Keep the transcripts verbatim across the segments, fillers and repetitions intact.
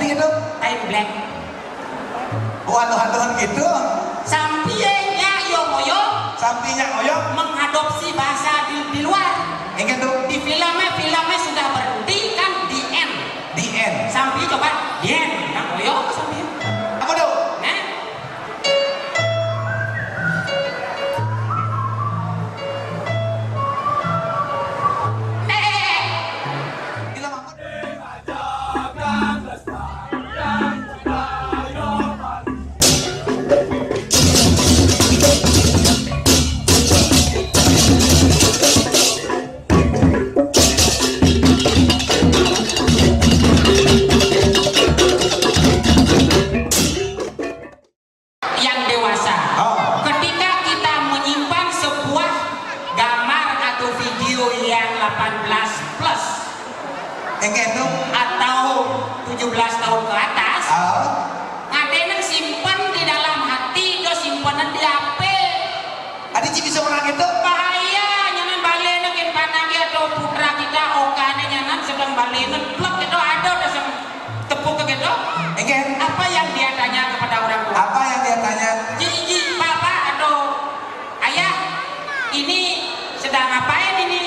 Gitu. Time black. Oh, anuh-anuhan gitu. Sampinya Yomoyo. Sampinya Oyo. Mengadopsi bahasa di, di luar. Ingat tuh. Di filmnya, filmnya sudah berhenti kan, di end. Di end. Sampi coba, di end. Nah, Oyo sampi. Apa tuh? Nah. Yang dewasa. Oh. Ketika kita menyimpan sebuah gambar atau video yang delapan belas plus, Engke tuh. Atau tujuh belas tahun ke atas, oh, ada yang simpen di dalam hati, do simpenan di H P. Adi cik bisa orang itu? Bahaya, nyanan balenan kin panake atau putra kita, okane nyanan sedang balenan, plek gitu, ada udah sem-, tepuk gitu. Engke. Apa yang dia tanya kepada orang tua? Apa yang dia tanya? Ji, ji, papa atau ayah, ini sedang ngapain ini?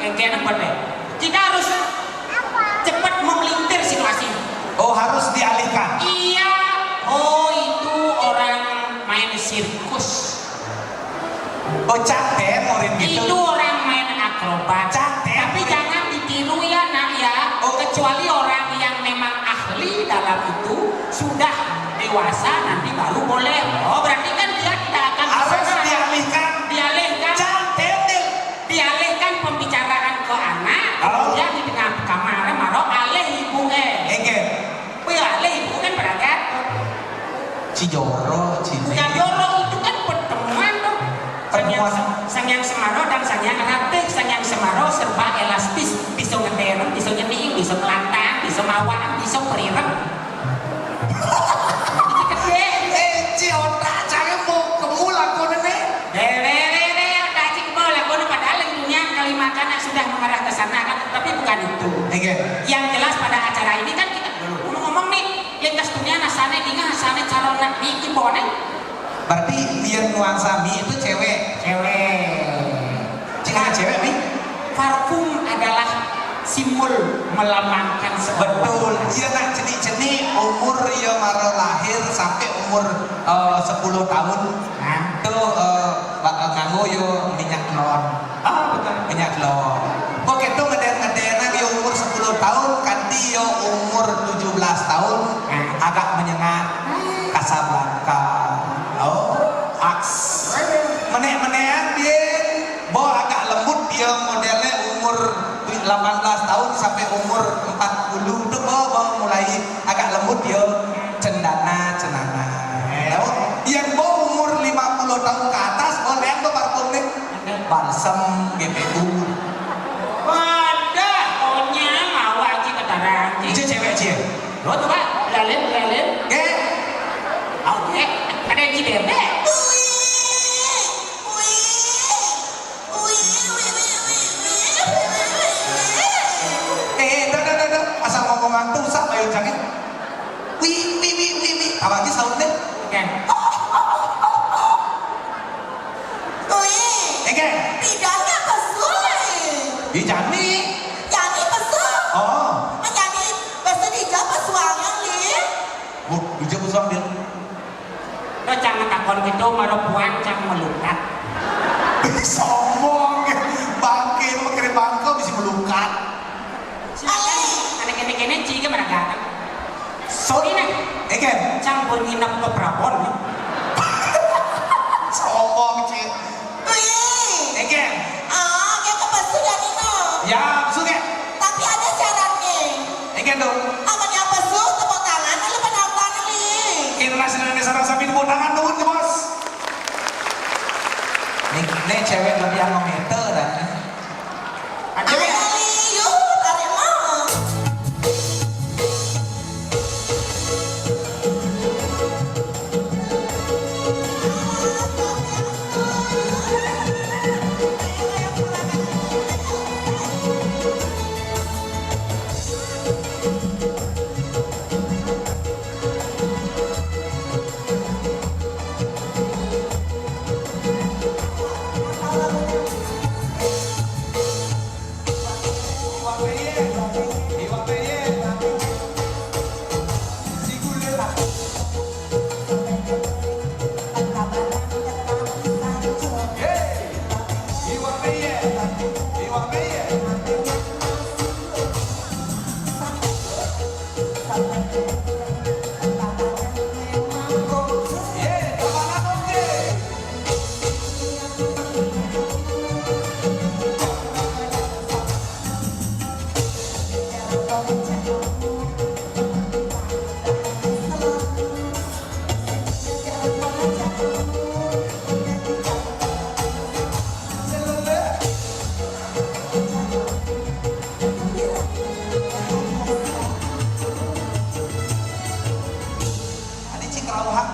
Engke nang berde. Kita harus cepat memelintir situasi. Oh, harus dialihkan. Iya. Oh, itu orang main sirkus. Oh, caten orang gitu. Itu orang main akrobat. Caten. Tapi jangan ditiru ya, Nak, ya. Oh. Kecuali orang yang memang ahli dalam itu, sudah dewasa nanti baru boleh. Oh, berarti kan dia tidak akan harus dialihkan. Dialihkan. Caten, Dil. Dialihkan pembicaraan ke anak, oh, kemudian di tengah kamar, maro alih ibu, eh. Engke. Wih, alih ibu kan berangkat. Cijoro, Cine. Cijoro itu kan pertemuan tuh. Pertemuan. Sang Hyang Se-, Sang Hyang Semaro dan Sang Hyang Ratih. Sang Hyang Semaro serba elastis, bisa ngederen, bisa nyening, bisa ngelantang, bisa mawaan, bisa perireng. Iki gede. Eh, Ci, otak saya mau kemu lakonene. Deh, deh, deh, deh, otak Ci mau lakonene, padahal yang dunia Kalimantan yang sudah mengarah ke sana kan, tapi bukan itu. Oke. Yang jelas pada acara ini kan kita ngomong-ngomong nih, lintas dunia nasane dingah, nasane calon nak di ibone. Berarti biar nuansa mi itu cewek. Cewek. Cina cewek mi? Parfum adalah simbol melambangkan sebuah. Betul. Iya, nak, cenik-cenik umur ya maro lahir sampai umur, eh, sepuluh tahun. Nah. Tuh, eh, bakal nganggo yo minyak telon. Ah, betul. Minyak telon. Kok itu ngeden-ngedenan yo umur sepuluh tahun, kanti yo umur tujuh belas tahun, nah, agak menyengat. Casablanca. Oh, aks. Menek-menekan dia. Bo agak lembut dia modelnya umur delapan belas tahun sampai umur empat puluh tuh bo, bo mulai agak lembut dia. Cendana, cendana. Tahu? Yang bo umur lima puluh tahun ke atas, bo lihat tuh parfum nih. Balsam G P U. Wadah, konyang, awak Ci ketarang, Ci. Ijo cewek, Ci. Lo coba, lalin, lalin. Oke. Oke, ada yang Ci bebek. Eh, eh, dah, dah, dah, dah. Asal ngomong ngantuk, usah payu cangin. Wi, wi, wi, wi, wi. Apa lagi soundnya? Oke. Ui, Ege. Pidanya pesu. Di Jani. Jani pesu. Oh. Jani pesu di jam pesuangan, Lin. Oh, di jam pesuangan, Lin. Lo jangan takon gitu, maro puan jangan melukat. Sombong, bangke, lo mikirin bangke bisa melukat. Silakan, anak kene-kene, Ci, ke mana datang? Sorry, nah. Egen. Campur nginep ke Prabon, nih. Sombong, Ci. Wih. Egen. Ah, dia ke pesu ya, Nino. Ya, pesu, Gen. Tapi ada syaratnya. Egen, dong. Amun yang pesu, tepuk tangan, lu penonton, nih. Internasional Indonesia Rasa Bos, tepuk tangan, dong, ke bos. Nih, nih cewek lebih yang meter, dah. Ada. Ayo, tarik, Mang. Adi cing kerauhan.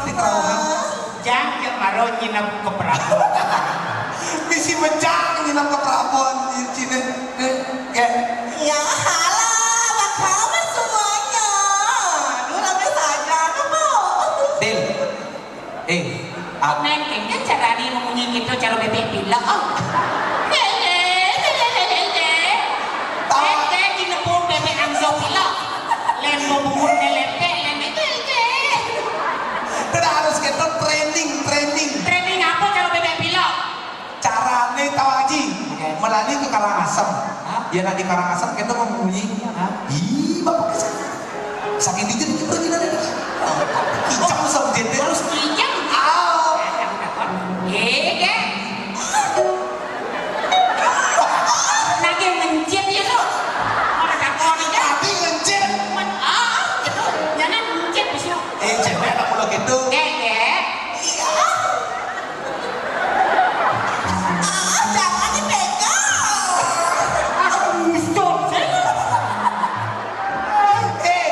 Ini kerauhan. Jang, cek maro nginep ke Prabon. Bisi bejang nginep ke Prabon, cine. Eh, ya. Ya, halo, apa kabar semuanya? Aduh, ramai saja, apa? Din, eh, aku Neng, kan cara ni memunyi gitu, cara bebek pilek. Oh. Lele, lele, lele, lele. Tahu. Lele, di nepung bebek angzo pilek. Len bubur lele, lele, lele. Tidak harus gitu, training, training. Training apa cara bebek pilek? Carane tahu, Aji. Oke. Melani ke Karangasem. Hah? Ya, nak di Karangasem kita memunyi. Hah? Ih, bapak kesel. Saking dikit itu pergi nanti. Kijang sem dia teh. Harus kijang. Au. Eh, ke? Nagih ngencit ya lo. Mana dakon aja. Tadi ngencit. Men, ah, gitu. Nyana ngencit bisa. Eh, cewek anak muda gitu. Ke, ke? Iya. Ah, jangan dipegang. Aduh, stop. Eh,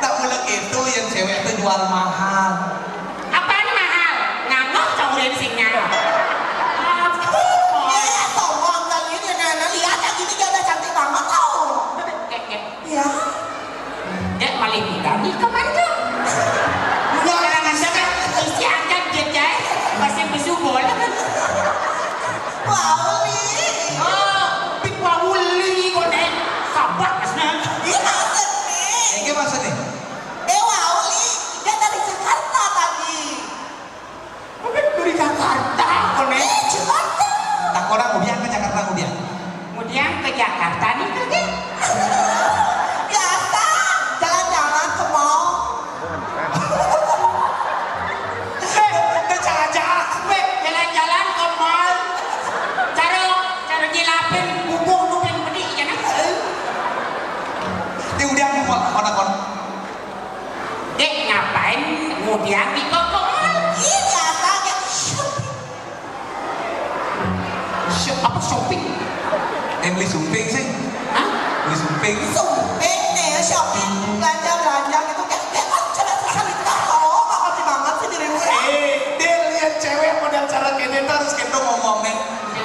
nak mulai itu yang cewek itu jual mahal. Apaan mahal? Ngangok cowok ini sing nyala. Iya, sombong kali ini, nah, nah, lihat yang ini dia udah cantik banget tau. Kayak, kayak, Iya. Dek malih bidan ih kemana tuh? Kadang-kadang isi aja dia jai, masih besu bola. Wauli. Oh, pik wauli kone. Sabar, Asna. Iya, maksudnya. Ini maksudnya? Eh, Wauli, dia dari Jakarta tadi. Dari Jakarta, kone. Eh, Jakarta. Takona kemudian ke Jakarta kemudian. Kemudian ke Jakarta nih, Kak. Biasa, jalan-jalan ke mall. Eh, udah jalan-jalan, weh. Jalan-jalan ke mall. Cara, cara nyilapin bubuh nupin pedih, ya, nah. Ini udah mau, mau, mau. Dek, ngapain ngudiang di toko mall? Ih, biasa aja. Shopping. Shop-, apa shopping? Yang beli sumping sih. Hah? Beli sumping. Sumping nih, shopping, belanja-belanja gitu. Kayak, kayak kan cewek susah di toko, makasih banget sih dirimu ya. Eh, dia lihat cewek model cara kene tuh harus gitu ngomongnya.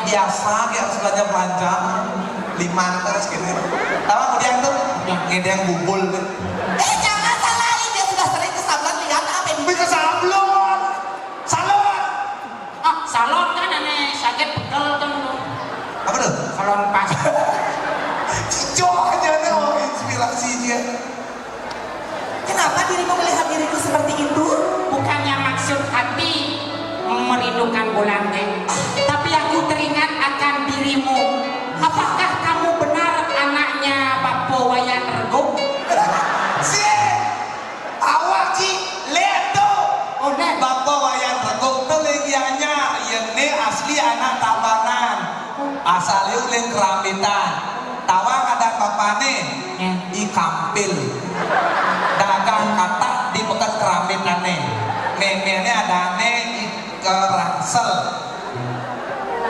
Biasa, kayak harus belanja-belanja. Lima terus gitu. Tahu kemudian tuh, ngedeng bubul tuh. Eh, jangan salahin, dia sudah sering ke salon, lihat apa yang bisa sablon. Salon. Ah, salon kan aneh, sakit pegel kan lu. Apa tuh? Salon pas. Cicok aja tuh, inspirasi dia. Kenapa dirimu melihat diriku seperti itu? Bukannya maksud hati merindukan Bolang, Dek. Tapi aku teringat akan dirimu. Apakah kamu benar anaknya Bapo Wayan Rego? Si, awak ci, lihat tuh. Oh, nah. Bapo Wayan Rego tuh lagi anyar. Iya, nih asli anak Tabanan. Asal yuk leng Kerambitan. Tawang ada bapane. Ya. I Kampil. Dagang katak di peket Kerambitane. Memene adane I Kerangsel.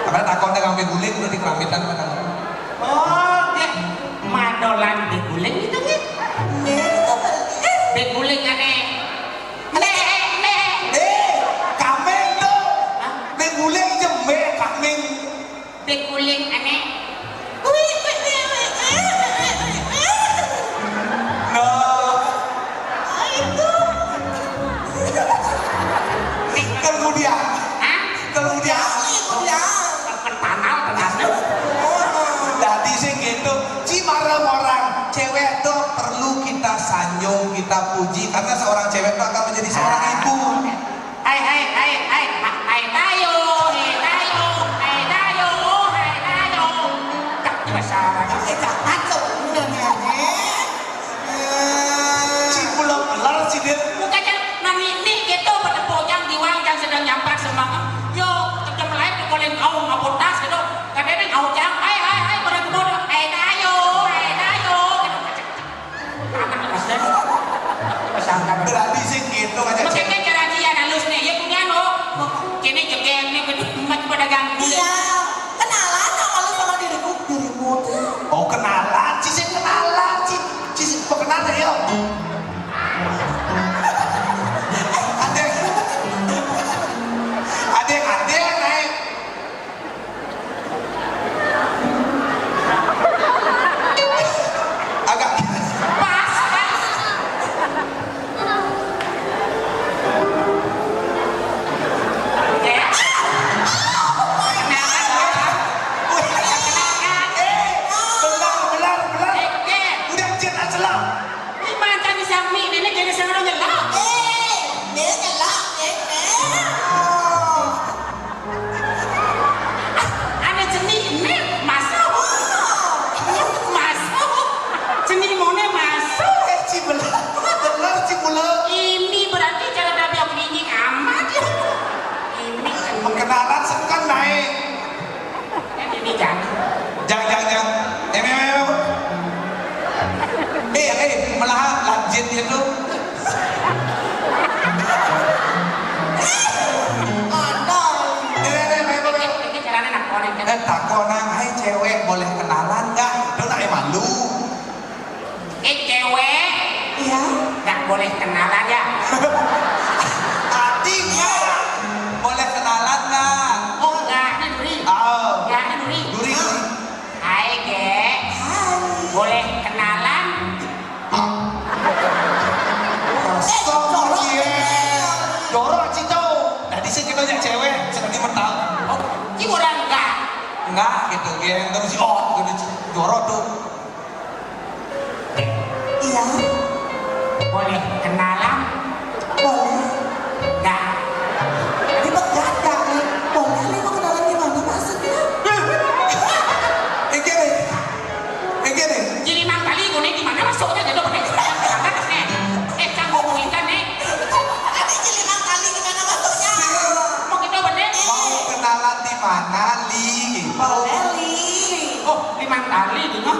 Apa takon dagang beguling udah di Kerambitan apa kan? Oh, ya. Madolan beguling itu, Ki. Beguling ane. Nek, nek. Eh, kameng tuh. Hah? Beguling jembe kameng. Beguling ane. Nah. Itu. Kemudian. Hah? Kemudian. Kemudian. Terkenal, terkenal. Jadi sih gitu. Ci marah orang. Cewek tuh perlu kita sanjung, kita puji. Karena seorang cewek tuh akan menjadi seorang ibu. Hai, hai, hai, hai, ha-, hai, tayo, hai, tayo, hai, tayo, hai, tayo. Tak, bahasa Arab. Eh, jangan tuh, udah, Nenek. Kami nenek jadi sing ora nyelak. Eh, dia nyelak, nenek. Oh. Ane cenik, nek masuk. Masuk. Cenik mone masuk. Eh, Cibelek. Bener, Cibelek. Ini berarti cara Nabi aku ini amat ya. Ini kan mengkenalan sekan naik. Ini jangan. Jangan, jangan, jangan. Em, em, em, em. Eh, eh, malah lanjut dia tuh. Ada. Eh, eh, eh, eh, eh. Ini caranya nak konek. Eh, takon nang, hai cewek, boleh kenalan nggak? Itu nak malu. Eh, cewek. Iya. Nggak boleh kenalan ya? Tadi nggak. Boleh kenalan nggak? Oh, nggak, ini duri. Oh. Nggak, ini duri. Duri, duri. Hai, Ge. Hai. Boleh kenalan? Kosong, jorok. Cie. Jorok, Cito. Tadi sih kita ajak cewek, seperti mental. Oh, ini orang nggak. Nggak, gitu, Ge. Terus, oh, gitu, Ci. Jorok tuh. Iya. Boleh kenalan? Boleh. Nggak. Dipegat nggak nih? Boleh nih, mau kenalan gimana maksudnya? Iki nih. Iki nih. Jadi Mang Kali, gue nih di mana masuknya gitu, pakai angkat nih. Eh, kan gue bukan nih. Ada jadi Mang Kali, gimana maksudnya? Mau gitu bener? Mau kenalan di mana, Li? Gitu. Boleh, Li. Oh, di Mang Kali, gitu.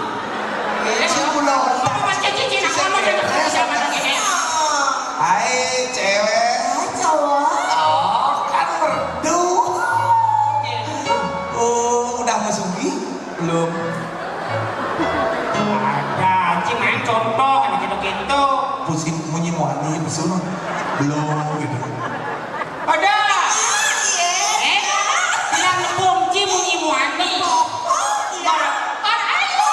Eh, si Pulau Otak. Apa baca cincin aku sama dengan siapa lagi, eh? Hai, cewek. Hai, cowok. Oh, kan merdu. Oh, udah mesugi? Belum. Ada, anjing main contoh, ada gitu-gitu. Pusing munyi muani, pesun. Belum, gitu. Ada. Eh, bilang ngebom, Ci, munyi muani. Iya. Bar-, bar-, ayo.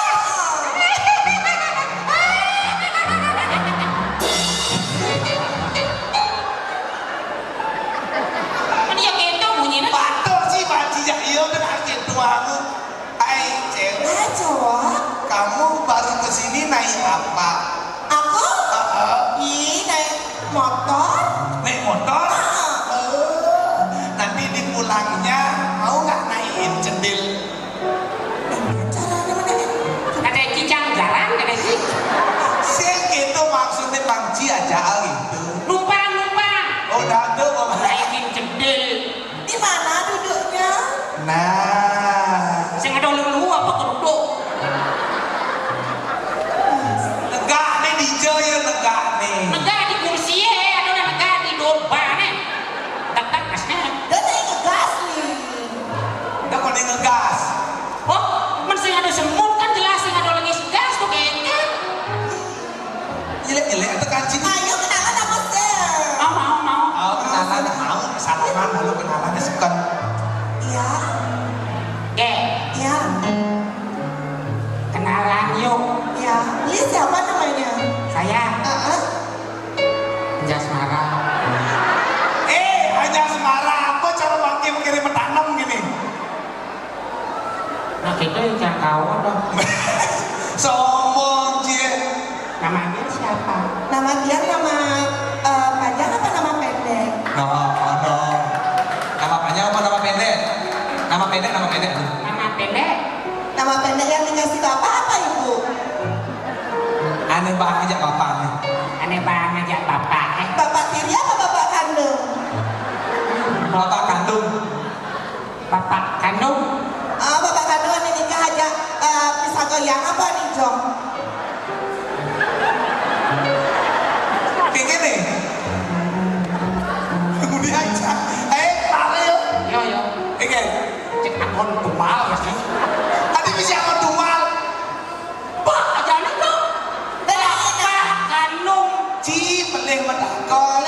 Kan dia gitu bunyinya. Batur sih, Pak Cijak, iya, kan arti itu aku. Hai, cewek. Hai, cowok. Kamu baru ke sini naik apa? Aku? Heeh. Ih, naik motor. Naik motor? Heeh. Oh, nanti di pulangnya mau nggak naikin cendil? Caranya mana nih? Ada cicang jarang, ada sih. Sing gitu maksudnya Bang Ji aja gitu. Numpang, numpang. Oh, dah tuh, Bapak. Naikin cendil. Di mana duduknya? Nah. Sing ada lulu apa kerudung? Negak nih, di jauh ya negak nih. Negak di kursi ya, ada orang negak di domba nih. Dekat kasnya. Dia naik ngegas nih. Udah kok dia ngegas. Oh, men sing ada semut kan jelas sing ada lagi gas tuh kayaknya. Jelek-jelek atau kancing? Ayo kenalan sama Sir. Mau, mau, mau. Mau kenalan, mau salaman, lalu kenalannya suka. Iya. Oke. Iya. Kenalan yuk. Iya. Ini siapa namanya? Saya. Heeh. Anjasmara. Eh, Anjasmara, apa cara pakai mengirim tanam gini? Nah, kita yang jangkauan dong. Sombong, Cie. Namanya siapa? Nama dia nama, eh, panjang apa nama pendek? Nah, ada. Nama panjang apa nama pendek? Nama pendek, nama pendek. Nama pendek? Nama pendek yang dikasih bapak apa ibu? Aneh banget ya bapak nih. Aneh banget ya bapak, eh. Bapak tiri apa bapak kandung? Bapak kandung. Bapak kandung. Ah, bapak kandung anu nikah aja, eh, pisang goyang apa nih, Jong? Kayak gini. Kemudian aja. Eh, lari yuk. Yo, yo. Oke. Cek akun tumal ya sih. Tadi bisa akun tumal. Pak, jangan dong. Bapak kandung. Ci, pelih menakol.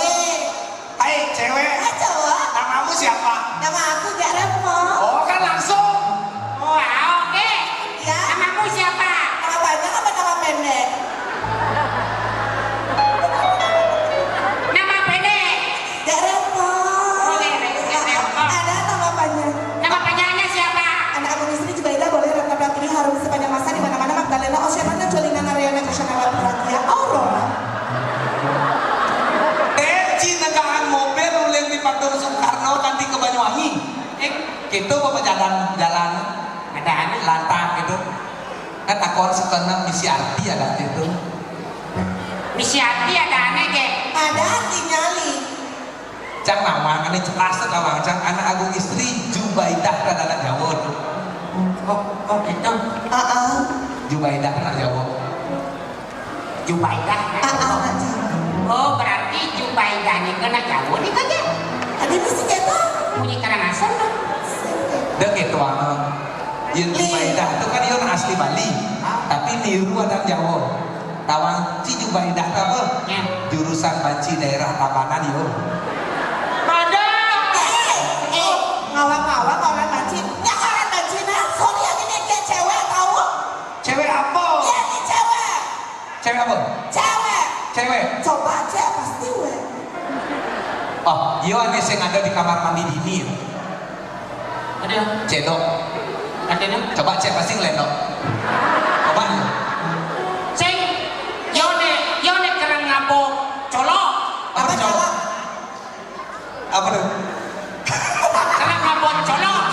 Hai, cewek. Hai, cowok. Namamu siapa? Nama aku Gak Repo. Oh, kan langsung. Oh, ah, oke. Ya. Namamu siapa? Nama panjang apa nama pendek? Nama pendek. Gak Repo. Oke, baik, Gak Repo. Ada nama panjang. Nama panjangnya siapa? Anak Agung Istri Jubaida boleh rata ini harum sepanjang masa di mana-mana Magdalena Oceana Jolina Narayana Krishna Bahagia Aurora. Itu apa jalan-jalan? Ada ané. Lantak itu. Kan aku harus kena misi arti ada itu. Misi arti ada ané, gé. Ada artinya, Li. Cang nawang, ini jelas tuh nawang, Cang. Anak Agung Istri, Jubaidah, kan anak Jawa tuh. Oh, oh gitu. Ah, ah. Jubaidah anak Jawa. Jubaidah. Ah, ah, Cang. Oh, berarti Jubaidah nih kena Jawa nih, kan, ya? Ada mesti gitu. Punya Karangasem, kan? Udah gitu, ah. Ya, Li. Jubaidah itu kan dia orang asli Bali, tapi niru adat Jawa. Tawang Ci Jubaidah itu apa? Ya. Jurusan banci daerah Tabanan, yo. Ada. Eh, eh, ngawang-ngawang orang banci. Ya, orang banci, nah, sorry, yang ini dia cewek, tahu? Cewek apa? Ya, ini cewek. Cewek apa? Cewek. Cewek. Coba cek, pasti wé. Oh, iya, ini sing ada di kamar mandi dini, ya. Ada. Cedok. Katanya. Coba cek, pasti ngelendok. Coba. Sing, yo né, yo né kereng ngabo colok. Apa colok? Apa tuh? Kereng ngabo colok.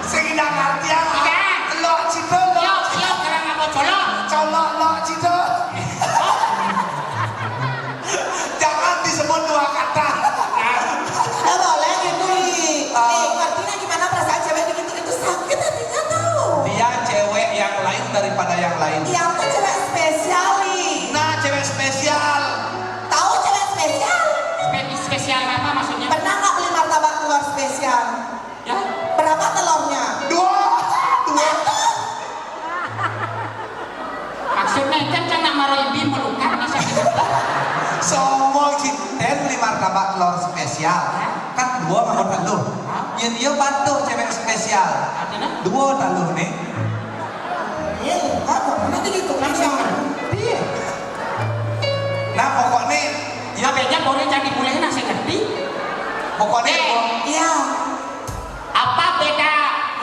Sing indah ngerti ya. Iya. Lo cito lo. Yo, yo kereng ngabo colok. Colok lo cito. Jangan disebut dua kata. Nggak boleh gitu, Li. Ah. Nih, ngerti nggak gimana perasaan cewek begitu? Itu sakit hatinya, tahu. Dia cewek yang lain daripada yang lain. Yang tuh cewek spesial, Li. Nah, cewek spesial. Tahu cewek spesial? Spe-, spesial apa maksudnya? Pernah nggak beli martabak telur spesial? Ya. Berapa telurnya? Dua. Dua. Satu. Maksudnya kan, kan nak marah ibi melukat nih, sakit. Sombong, Ci. Ten beli martabak telur spesial. Hah? Kan dua mau telu. Hah? Yang dia bantu cewek spesial. Artinya? Dua telu nih. Iya, apa? Mana tuh gitu kan sama? Iya. Nah, pokoknya ya beda boleh jadi boleh nasi ngerti. Pokoknya. Eh, iya. Apa beda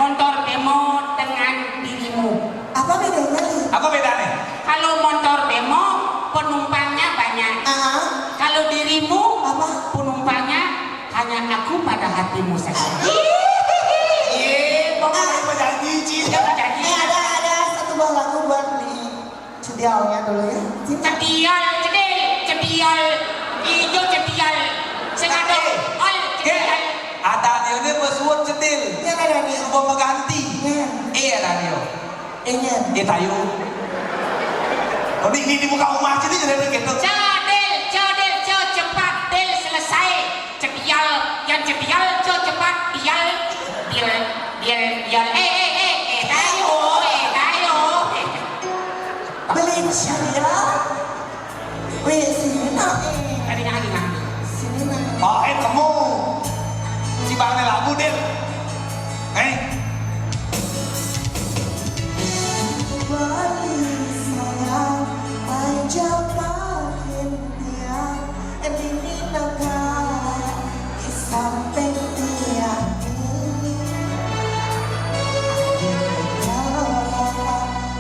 motor bemo dengan dirimu? Apa bedanya, Li? Apa bedanya? Kalau motor bemo, penumpangnya banyak. Ah. Kalau dirimu, apa? Penumpangnya hanya aku pada hatimu saja. Iya, pokoknya mau janji, Ci. Ya, mau janji. Eh, ada, ada satu buah lagu buat Li. Cedialnya dulu ya. Cedial, cedil, cedial. Ijo cedial. Sing ada, eh, ol, cedial. Ada dia ni bersuat cedil. Iya, ada dia. Suruh mengganti. Iya. Iya, ada dia. Iya. Eh, tayo. Oh, ini, ini di muka rumah aja ni jadi gitu. Cedil, cedil, ce-, cepat, dil, selesai. Cedial, yang cedial, ce-, cepat, dial. Dil, dil, dial. Eh, eh, eh, eh, tayo, eh, tayo. Eh. Beli cedil. Wih, sini nak. Tadi nak lagi nak. Sini nak. Oh, eh, kamu. Si Bang ni lagu, Dil. Eh. Beli sayang, main jauh makin tiang. Dingin negara di samping tiang. Kalau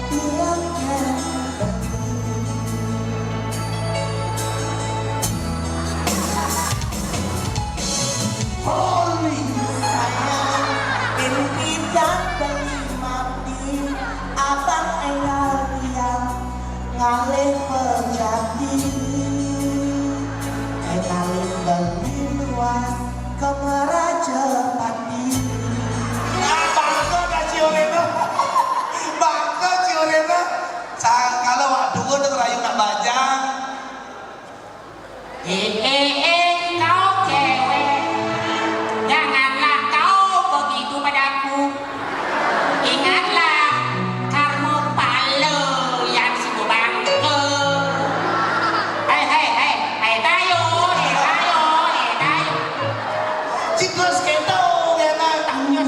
tiang kan Holy sayang, mimpi dan beli mati, abang enggal dia ngalih pejati. Enggal beli luas ke Merajapati. Ah, bangga dah ciorena. Bangga ciorena. Sangkala waktu udah rayu nak bajang. Eh, eh, eh, kau cewek, janganlah kau begitu padaku. Ingatlah, karma pala yang suka bangka. Hei, hei, hei, hei, tayo, hei, tayo, hei, tayo. Cikgu seketo, kena tanya.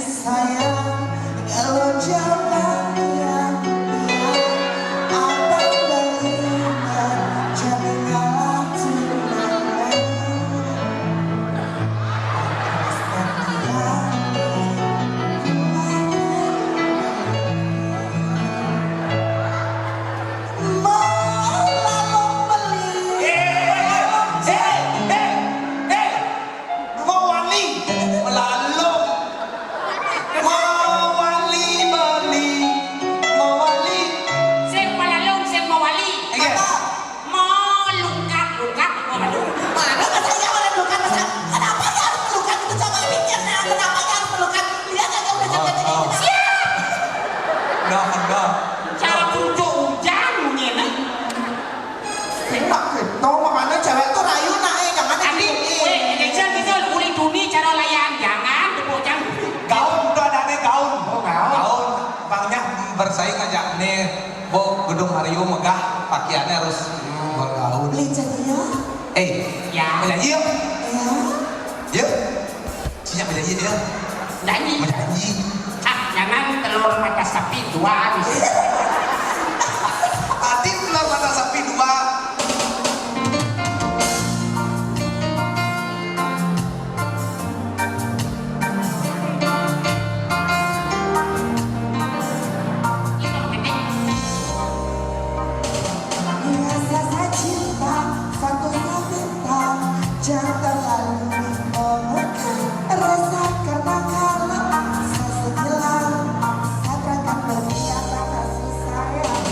Sayang, kalau jangan diam-diam, abang beli menjadi laki. Dong Mario megah, pakiannya harus bergaul. Lincah dia. Eh, ya. Menyanyi yuk. Ya. Yuk. Siap menyanyi yuk. Nyanyi. Menyanyi. Ah, jangan telur mata sapi dua di sini. Tadi telur mata sapi dua. Rasa cinta satu sabintang, jangan terlalu memegang. Rasa karena kalah, saya sebilang, saya akan berdiam rasa sayang.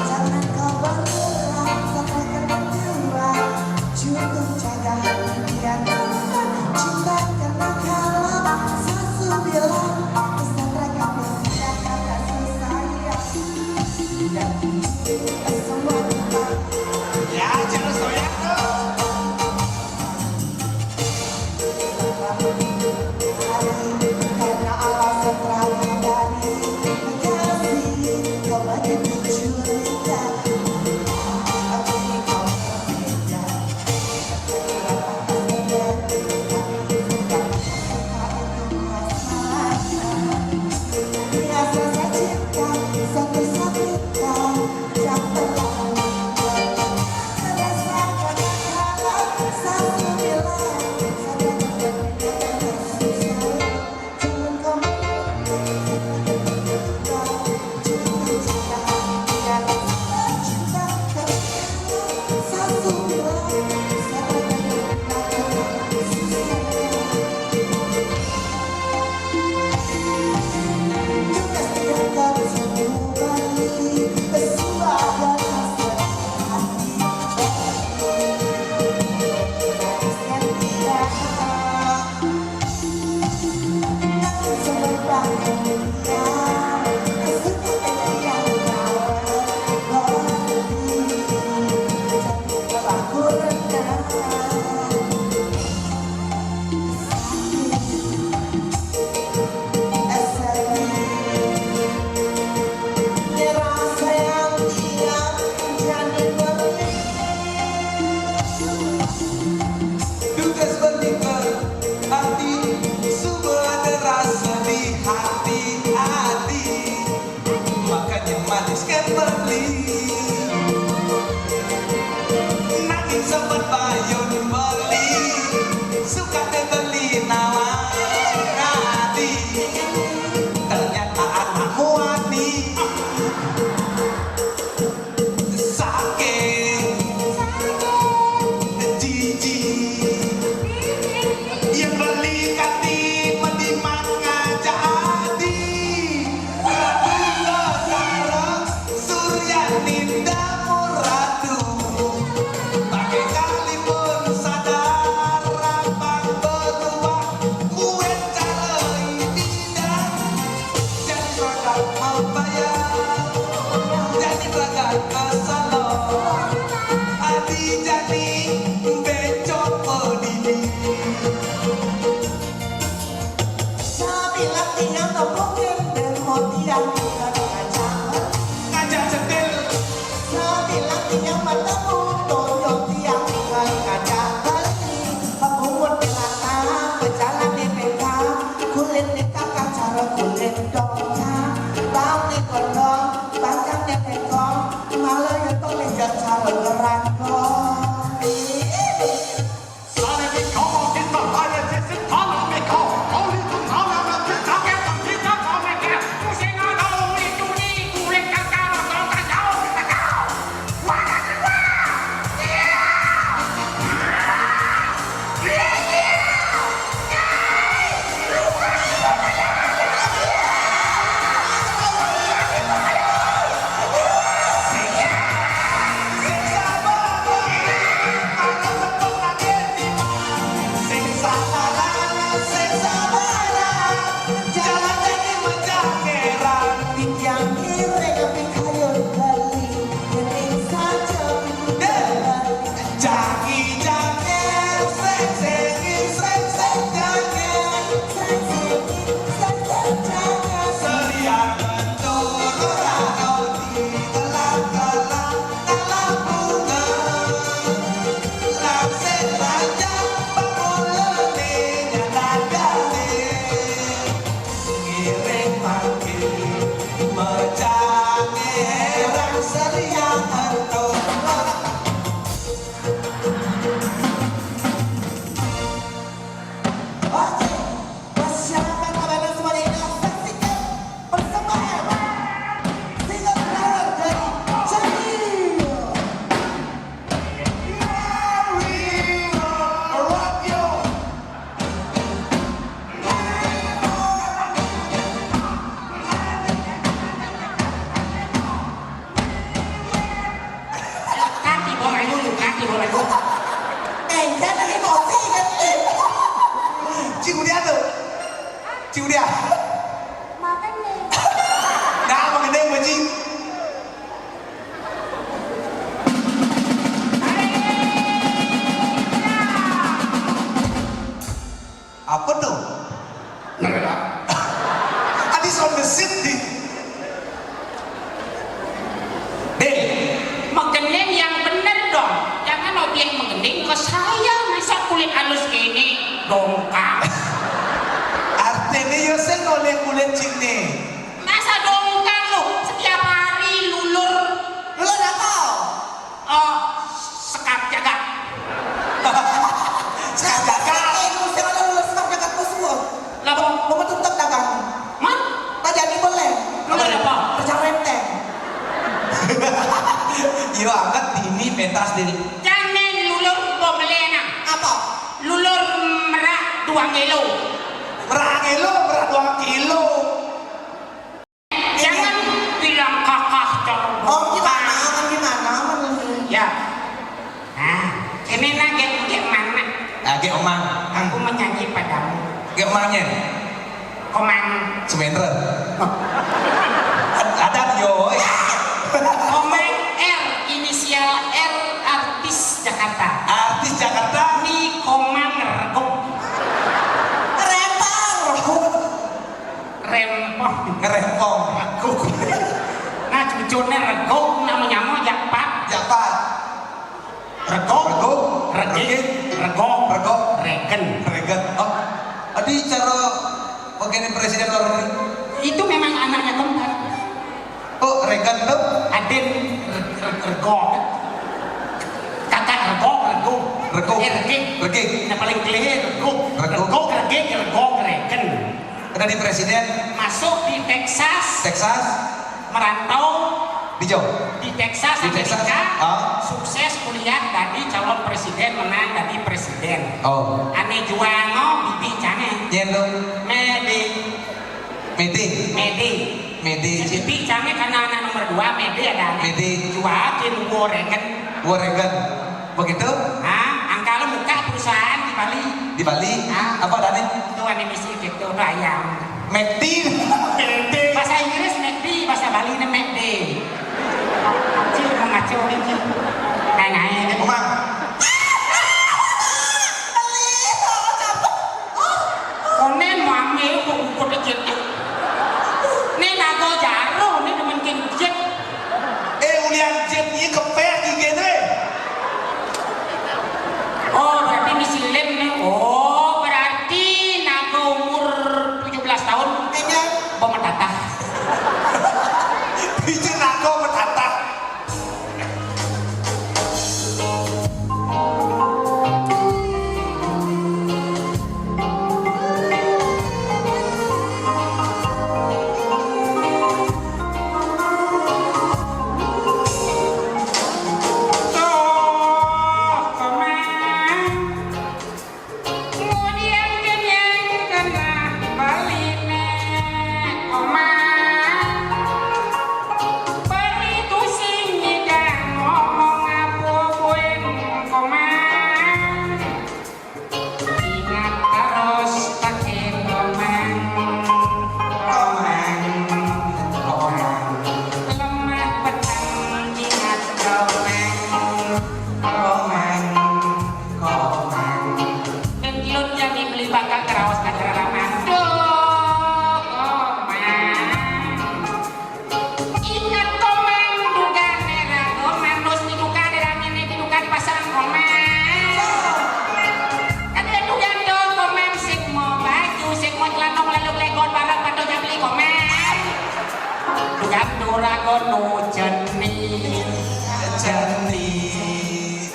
Jangan kau bergerak, saya akan berdua. Cukup jaga hati biar aman. Cinta karena kalah, saya sebilang, saya akan berdiam rasa sayang. Tugas bertiga, hati, semua ada rasa di hati, hati. Makanya manis kan beli. Nanging sobat bayun beli. Suka deh beli nawar hati. Ternyata anak muani. Saking jijik, yang beli kati madimat ngajak adi. Ratu Losarok, Surya Ninda Muradu. Pakai kalipun sadar, rapang berubah, buat cara ini dah. Jani ragat mau bayar, jani ragat ke salon, adi jani becok pedini. Sabilang tiang ngebukin dan mau tiang ngajak, ngajak setil. Sabilang tiang bertemu, tunjuk tiang ngajak beli. Pemumut belakang, berjalan di peta, kulit di kakak cara kulit dongca. Bau di gondong, batang di tengkong, malah yang pengejar cara gerandong. Éngkén lagi kopi kan. Cik Udia tuh. Cik Udia. Makan nih. Nah, makan deh, Bang Cik. Apa tuh? Neraka. Adi sound the seat di. Deh, makening yang bener dong. Jangan objek makening ke saya, masa kulit halus gini dongkang. Artinya ya sing oleh kulit cing nih. Masa dongkang lu setiap hari lulur. Lulur apa? Oh, sekar jagat. Sekar jagat. Eh, lu sing ada lu sekar jagat musuh. Lah, Bang. Lu mah tutup dagang. Man? Tadi ada boleh. Lu ada apa? Kerja renteng. Iya, angkat ini pentas deh. Jangan lulur pembelian. Apa? Lulur merah dua kilo. Merah kilo, merah dua kilo. Jangan bilang kakak dong. Oh, gimana? Kan gimana? Aman lu. Ya. Nah, ini lagi kayak mana? Lagi omang. Aku menyanyi padamu. Kayak omangnya. Komang. Semendra. Ad- Ada yo. Komang R, inisial R, artis Jakarta. Artis Jakarta. Ni Komang Reguk. Rempang. Rempong. Ngerempong. Reguk. Nah, cucune Reguk, namanya mau Jakpat. Jakpat. Reguk. Reguk. Regik. Regik. Regok. Regok. Regen. Regen. Oh, tadi cara bagian presiden luar negeri. Itu memang anaknya kembar. Oh, Regen tuh? Adin Re- Re- Regok. Kakak Regok, Reguk. Reguk. Eh, Regik. Regik. Nah, paling keliru Reguk. Reguk. Reguk, Regik, Regok, Regen. Ada di presiden. Masuk di Texas. Texas. Merantau. Di Jauh. Di Texas, Di Texas. Amerika. Ah. Sukses kuliah, jadi calon presiden, menang, jadi presiden. Oh. Ane juang, oh, bibi cange. Yen lo. Medi. Medi. Medi. Medi. Bibi cange karena anak nomor dua, Medi ada ane. Medi. Juang, kin, Waregan. Waregan. Begitu? Ah, angkal buka perusahaan di Bali. Di Bali? Ah. Apa adanya? Itu ane misi gitu, itu ayam. McD. Bahasa Inggris McD, bahasa Bali ne McD. Cil mengaco ini. Naik-naik. Umang. Konen mame kok ngikut jet. Nih nago jaro, nih demen kin jet. Eh, ulian jet ini kepek gigene. Oh, berarti ini si Lem nih. Oh, berarti nago umur tujuh belas tahun. Kayaknya. Pemetatah. Itu nago metatah. Kemudian kenyang kena baline omah. Bari tusing nyidang ngomong apa buen komang. Ingat terus pakai komang. Komang, komang. Lemah petang ingat komang. Komang, komang. Kengkilut jadi beli bakal kerawas acara ramah. Duh, komang. Ingat komang, duga nera komang, terus diduga ada angin, diduga dipasang komang. Ada duga do komang, sing mau baju, sing mau celana, lalu legon barang, patuh jabli komang. Duga turagon nu jeni, jeni,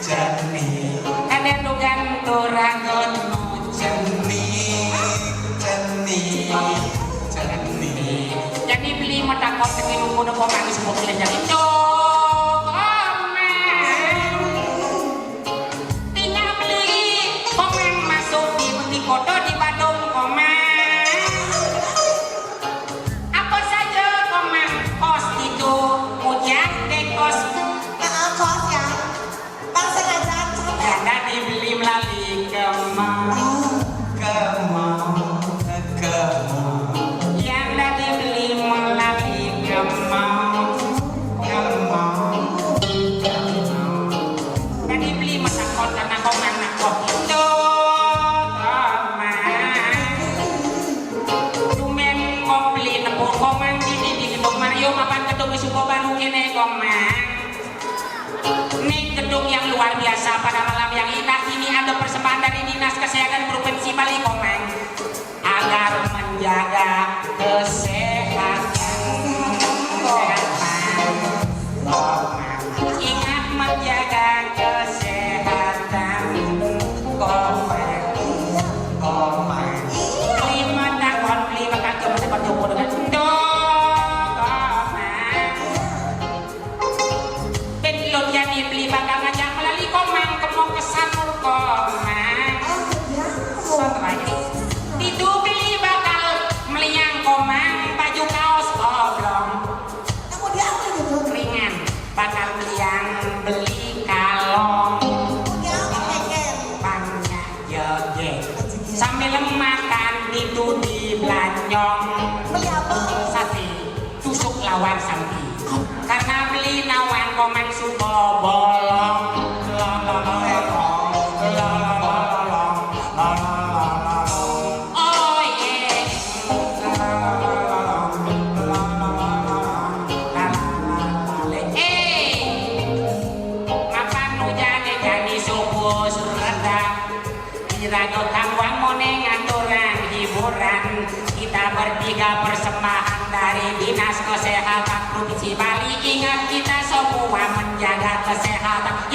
jeni. Ada duga turagon nu jeni, jeni, jeni. Jadi beli matakon teki nunggu nu komang disebut oleh jadi komang. Tinggal beli komang masuk di, di kota di Badung komang. Apa saja komang kos itu, ujar deh kos. Heeh, kos ya. Bang sengaja Biasa pada malam yang indah ini ada persembahan dari Dinas Kesehatan Provinsi Bali, Komang, agar menjaga kesehatan. Komang. Ingat menjaga kesehatan. Komang. Komang. Lima tahun, lima kaki mendapat jodoh dengan Komang. Bén Lod Jani beli bakal ngajak melali Komang, kemo ke Sanur Komang. Sunrise. Ditu beli bakal meliang Komang, baju kaos oblong. Ringan, bakal meliang beli kalong. Panjang joget. Sambil makan ditu di Blanjong. Sate tusuk lawar sampi. Karena beli nawang Komang suka bolong. Lolololong, lolololong, lolololong. Oh yeah. Eh, mapan nu jani-jani subuh reda. Ira do tangguang moneng aturan hiburan. Kita bertiga persembahan dari Dinas Kesehatan Provinsi Bali. Ingat, kita semua menjaga kesehatan.